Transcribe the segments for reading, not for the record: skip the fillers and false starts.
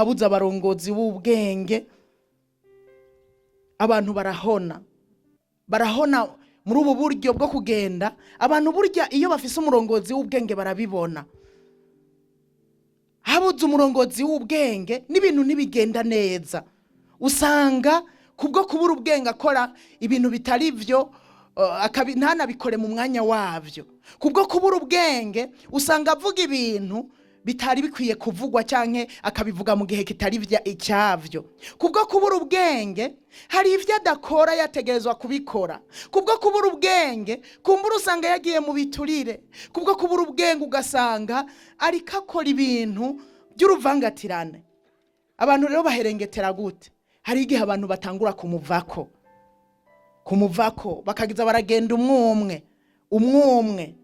Ahabuze abarongozi b'ubwenge, abantu barahona, barahona muri ubu buryo bwo kugenda. Abantu burya iyo bafise umurongozi w'ubwenge barabibona. Habuze umurongozi w'ubwenge n'ibintu ntibigenda neza. Usanga kubwo kubura ubwenge akora ibintu bitari byo, ntanabikore mu mwanya wabyo. Kubwo kubura ubwenge usanga avuga ibintu bitari bikwiye kuvugwa, cyangwa akabivuga mu gihe kitari icyabyo. Kubwo kubura ubwenge hari ibyo adakora yategerezwa kubikora. Kubwo kubura ubwenge kumbura usanga yagiye mu biturire. Kubwo kubura ubwenge ugasanga ariko akora ibintu by'uruvangatirane. Abantu rero baherengetera gute? Hari igihe abantu batangura kumuvako, bakagiza baragenda umwe umwe, umwe umwe,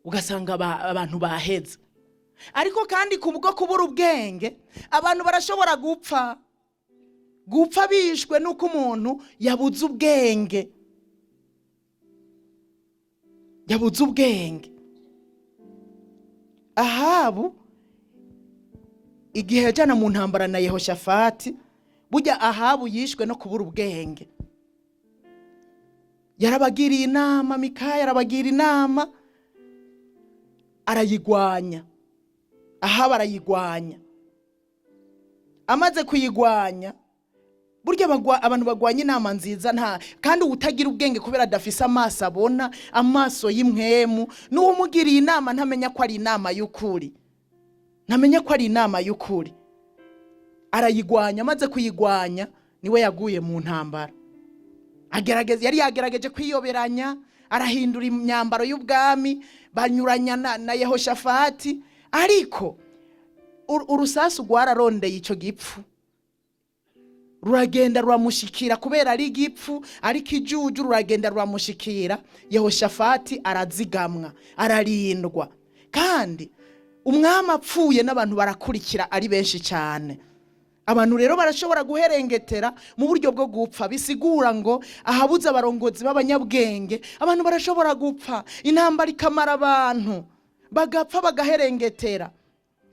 ugasanga abantu baheze. Ariko kandi kubwo kubura ubwenge abantu barashobora gupfa, gupfa bishwe n'uko umuntu yabuze ubwenge, yabuze ubwenge. Ahabu igihe yajyana mu ntambara na Yehoshafati, burya Ahabu yishwe no kubura ubwenge. Yarabagiriye inama, Mikaya arabagira inama, arayigwanya. Ahabu arayigwanya. Amaze kuyigwanya, burya abantu bagwanya inama nziza nta kandi utagira ubwenge, kubera adafise amaso abona, amaso y'impwemu, n'uwumugiriye inama ntamenya ko ari inama y'ukuri, ntamenya ko ari inama y'ukuri. Arayigwanya. Amaze kuyigwanya niwe yaguye mu ntambara. Agerageza, yari yagerageje kwiyoberanya, arahindura imyambaro y'ubwami, banyuranya na Yehoshafati, ariko urusasu rwararondeye icyo gipfu, ruragenda ruramushikira. Kubera ari igipfu, ariko ijuju, ruragenda ruramushikira. Yehoshafati arazigamwa, ararindwa. Kandi umwami apfuye n'abantu barakurikira ari benshi cyane. Abantu rero barashobora guherengetera mu buryo bwo gupfa. Bisigura ngo ahabuze abarongozi b'abanyabwenge abantu barashobora gupfa, intambara ikamara abantu, bagapfa, bagaherengetera.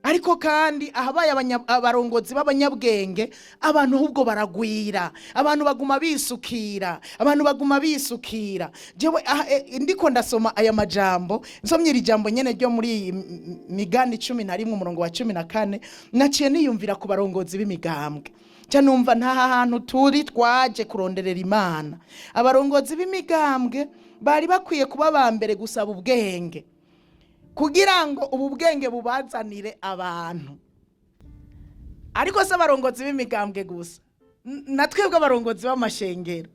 Ariko kandi ahabaye abarongozi b'abanyabwenge abantu ahubwo baragwira, abantu baguma bisukira, abantu baguma bisukira. Jewe aha, ndiko ndasoma aya majambo, nsomye iri jambo nyene ryo muri iyi Migani 11 umurongo wa 14, naciye niyumvira ku barongozi b'imigambwe. Nca numva nta hantu turi twaje kuronderera Imana. Abarongozi b'imigambwe bari bakwiye kuba ba mbere gusaba ubwenge, kugira ngo ubu bwenge bubazanire abantu. Ariko si abarongozi b'imigambwe gusa, na twebwe abarongozi b'amashengero,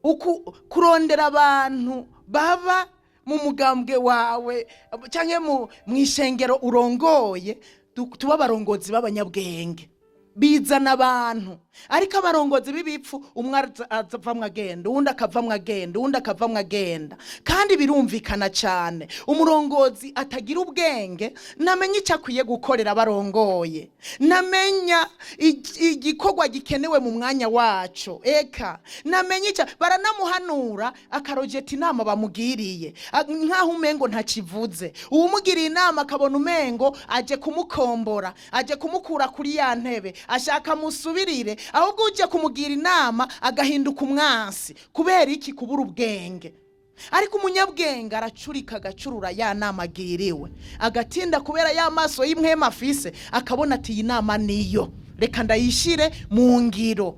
uku kurondera abantu baba mu mugambwe wawe cyangwa mu ishengero urongoye, tuba abarongozi b'abanyabwenge bizana abantu. Ariko abarongozi b'ibipfu, umwe azavamwo agenda, uwundi akavamwo agenda, uwundi akavamwo agenda. Kandi birumvikana cyane, umurongozi atagira ubwenge ntamenya icyo akwiye gukorera abarongoye, ntamenya igikorwa gikenewe mu mwanya waco, eka ntamenya icyo baranamuhanura, akarojeta inama bamugiriye, nk'aho umengo ntakivuze. Uwumugiriye inama akabona umengo aje kumukombora, aje kumukura kuri ya ntebe, ashaka amusubirire. Ahubwo ujye kumugira inama agahinduka umwansi. Kubera iki? Kubura ubwenge. Ariko umunyabwenge aracurika, agacurura ya nama agiriwe, agatinda, kubera ya maso y'impwemu afise, akabona ati: "Iyi nama niyo, reka ndayishire mu ngiro."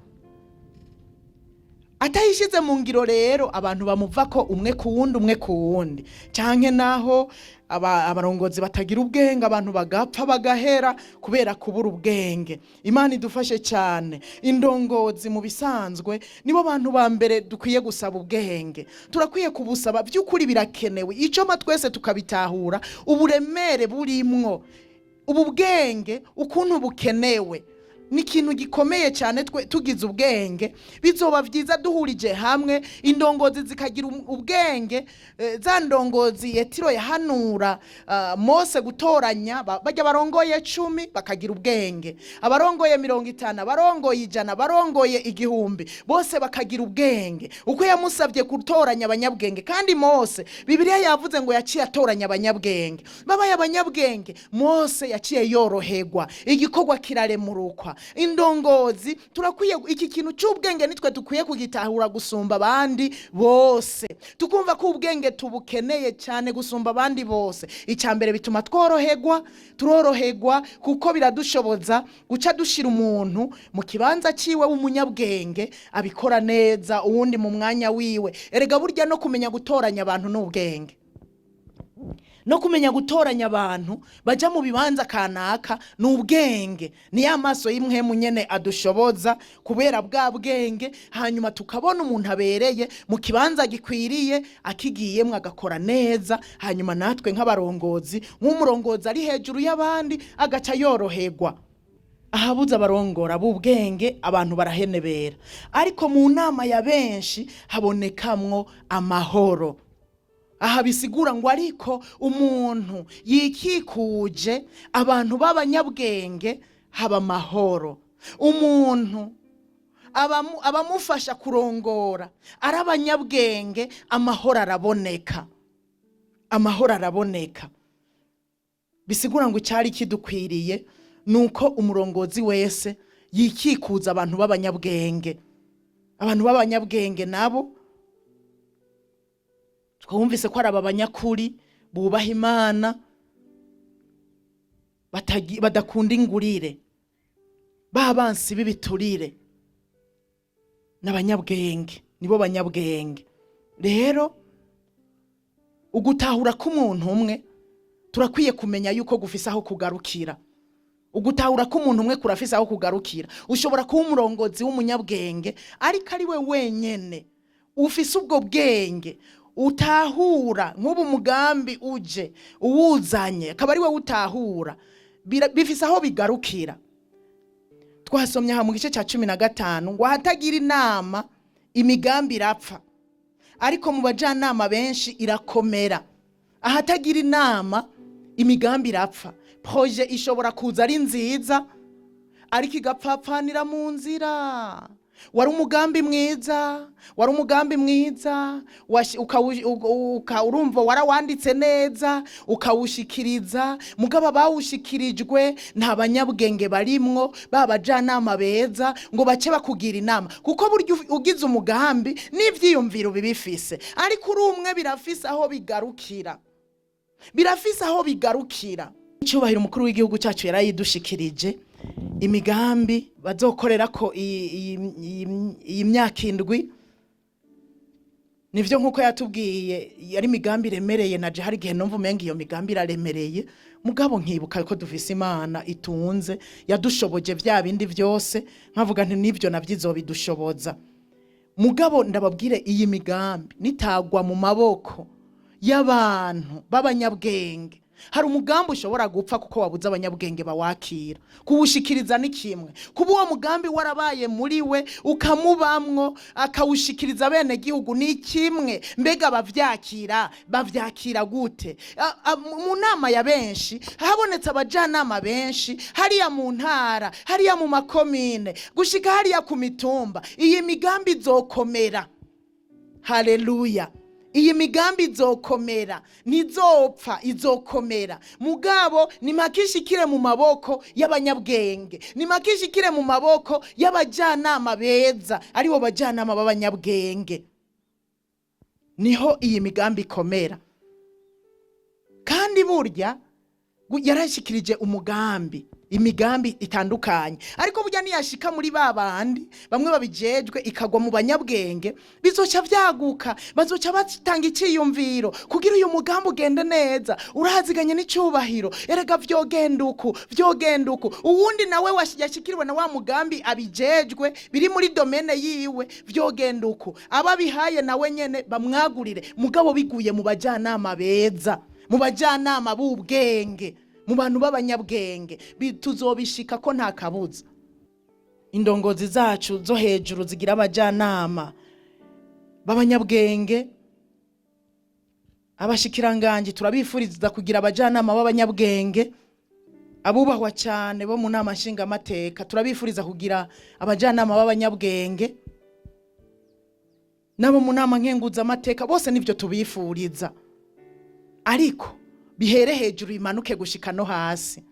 Atayishyize mu ngiro rero, abantu bamuva ko umwe ku wundi, umwe ku wundi. Canke naho abarongozi batagira ubwenge, abantu bagapfa, bagahera kubera kubura ubwenge. Imana idufashe cyane. Indongozi mu bisanzwe nibo bantu ba mbere dukwiye gusaba ubwenge. Turakwiye kubusaba by'ukuri, birakenewe. Icyo ma twese tukabitahura uburemere burimwo ubu bwenge, ukuntu bukenewe. Ni ikintu gikomeye cyane. Twe tugize ubwenge bizoba byiza duhurije hamwe, indongozi zikagira ubwenge. Za ndongozi Yetiro yahanura Mose gutoranya, bajya barongoye 10 bakagira ubwenge, abarongoye 50, abarongoye 100, abarongoye 1000, bose bakagira ubwenge, uko yamusabye gutoranya abanyabwenge. Kandi Mose, Bibiliya yavuze ngo yaciye atoranya abanyabwenge. Babaye abanyabwenge, Mose yaciye yoroherwa, igikorwa kiraremurukwa. Indongozi turakwiye iki kintu cy'ubwenge, nitwe dukwiye kugitahura gusumba abandi bose, tukumva ko ubwenge tubukeneye cyane gusumba abandi bose. Icya mbere, bituma tworoherwa, turoroherwa kuko biradushoboza guca dushira umuntu mu kibanza cyiwe w'umunyabwenge abikora neza, uwundi mu mwanya wiwe. Erega burya no kumenya gutoranya abantu ni ubwenge, no kumenya gutoranya abantu bajya mu bibanza kanaka ni ubwenge. Ni ya maso y'impwemu nyene adushoboza kubera bwa bwenge, hanyuma tukabona umuntu abereye mu kibanza gikwiriye, akigiyemwo agakora neza. Hanyuma natwe nk'abarongozi, nk'umurongozi ari hejuru y'abandi, agaca yoroherwa. Ahabuze abarongora b'ubwenge abantu barahenebera, ariko mu nama ya benshi habonekamwo amahoro. Aha bisigura ngo ariko umuntu yikikuje abantu b'abanyabwenge haba amahoro. Umuntu abamufasha kurongora ari abanyabwenge, amahoro araboneka, amahoro araboneka. Bisigura ngo icyari kidukwiriye ni uko umurongozi wese yikikuza abantu b'abanyabwenge. Abantu b'abanyabwenge nabo twumvise ko ari aba banyakuri, bubaha Imana, badakunda ingurire, ba bansi b'ibiturire, n'abanyabwenge, nibo banyabwenge. Rero ugutahura k'umuntu umwe turakwiye kumenya yuko gufise aho kugarukira. Ugutahura k'umuntu umwe kurafise aho kugarukira. Ushobora kuba umurongozi w'umunyabwenge, ariko ari we wenyene ufise ubwo bwenge utahura. Nk'ubu umugambi uje uwuzanye akaba ari we utahura, bifise aho bigarukira. Twasomye aha mu gice cya 15 ngo ahatagira inama imigambi irapfa, ariko mu bajanama benshi irakomera. Ahatagira inama imigambi irapfa. Projet ishobora kuza ari nziza, ariko igapfapfanira mu nzira. Wari umugambi mwiza, wari umugambi mwiza, urumva warawanditse neza, ukawushikiriza, mugabo abawushikirijwe nta banyabwenge barimwo, ba bajanama beza ngo bace bakugira inama. Kuko burya ugize umugambi n'ivyiyumviro bibifise, ariko uri umwe birafise aho bigarukira, birafise aho bigarukira. Icyubahiro umukuru w'igihugu cyacu yarayidushikirije, imigambi bazokorera ko iyi myaka 7. Nivyo, nkuko yatubwiye, yari imigambi iremereye. Naje hari igihe numva umenga iyo migambi iraremereye, mugabo nkibuka ko dufise Imana itunze yadushoboje vya bindi vyose, nkavuga nti nivyo navyo izobidushoboza. Mugabo ndababwire, iyi migambi nitagwa mu maboko y'abantu b'abanyabwenge, hari umugambi ushobora gupfa kuko wabuze abanyabwenge bawakira. Kuwushikiriza ni kimwe, kuba uwo mugambi warabaye muri we, ukamubamwo, akawushikiriza bene gihugu ni kimwe. Mbega bavyakira, bavyakira gute? Mu nama ya benshi habonetse abajanama benshi, hariya mu ntara, hariya mu makomine, gushika hariya ku mitumba, iyi migambi izokomera. Haleluya! Iyi migambi izokomera, ntizopfa, izokomera. Mugabo nimakishikire mu maboko y'abanyabwenge, nimakishikire mu maboko y'abajyanama beza, aribo bajyanama b'abanyabwenge, niho iyi migambi ikomera. Kandi burya yarashikirije umugambi, imigambi itandukanye, ariko burya niyashika muri ba bandi bamwe babijejwe, ikagwa mu banyabwenge, bizoca vyaguka, bazoca batanga iciyumviro kugira uyu mugambi ugende neza. Uraziganye n'icubahiro, erega vyogenda uku, vyogenda uku. Uwundi nawe yashikiriwe na wa mugambi abijejwe, biri muri domaine yiwe, vyogenda uku, abo abihaye nawe nyene bamwagurire. Mugabo biguye mu bajanama beza, mu bajanama b'ubwenge, mu bantu b'abanyabwenge, tuzobishika ko nta kabuza. Indongozi zacu zo hejuru zigira abajyanama b'abanyabwenge. Abashikiranganji turabifuriza kugira abajyanama b'abanyabwenge. Abubahwa cyane bo mu nama nshingamateka, turabifuriza kugira abajyanama b'abanyabwenge, n'abo mu nama nkenguzamateka bose nibyo tubifuriza. Ariko bihere hejuru, imanuke gushika no hasi.